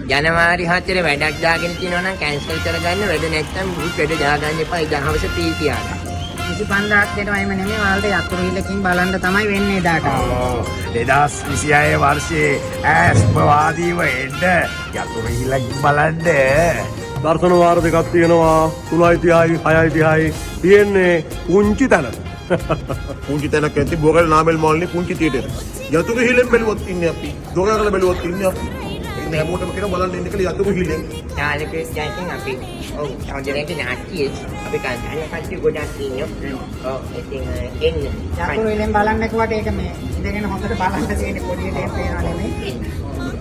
ජනවාරි 4 වැඩක් දාගෙන තියෙනවා නම් කැන්සල් කරගන්න. වැඩ නැත්නම් මුකුත් වැඩ දාගන්න එපා. ඒ දහවස ෆ්‍රී තියාගන්න. 25,000ක් දෙනවා එහෙම නෙමෙයි. ඔයාලට යතුරු හිලකින් බලන්න තමයි වෙන්නේ එදාට. ඔව්, 2026 වර්ෂයේ ඈස්පවාදීව එන්න යතුරු හිලකින් බලන්න. දර්ශන වාර දෙකක් තියෙනවා, 3:30යි 6:30යි. තියෙන්නේ පුංචි තැනක. පුංචි තැනක් ඇති බොරල් නාමල් මාල්නේ පුංචි තියටර් එක. යතුරු හිලෙන් බැලුවොත් ඉන්නේ අපි. දොරකල බැලුවොත් ඉන්නේ අපි. ඒ හැමෝටම කියන බලන්න එන්න කියලා යතුරු හිලෙන්. තාලක දැන් අපි ඔව් සහෝදරයන්ට නාස්තියේ අපි කන්දන කට්ටිය ගොඩක් ඉන්නවා. ඔව්, ඉතින් එන්න. යතුරු හිලෙන් බලන්න කිව්වට ඒක මේ ඉඳගෙන හොඳට බලන්න තියෙන පොඩියට එහෙම පේනව නෙමෙයි.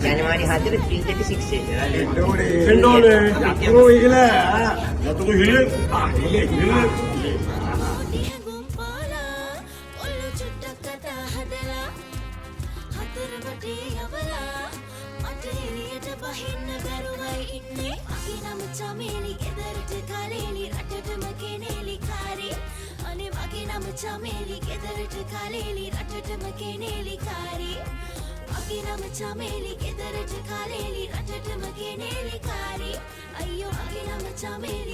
ජනවාරි 4 3:36. එන්න ඕනේ. එන්න ඕනේ. යතුරු හිල. යතුරු හිලෙන්. හිල. හැඟුම් පාලා ඔල්ලු චුට්ටක් කතා හදලා හතර වටේ යවලා මට එළියට බහින්න බැරුවයි ඉන්නේ. මගේ නම චමේලි, ගෙදරට කලේලි, රටටම කෙනේලි කාරි. අනේ මගේ නම චමේලි, ගෙදරට කලේලි, රටටම කෙනේලි කාරි. මගේ නම චමේලි, ගෙදරට කලේලි, රටටම කෙනේලි කාරි. අයියෝ, මගේ නම චමේලි.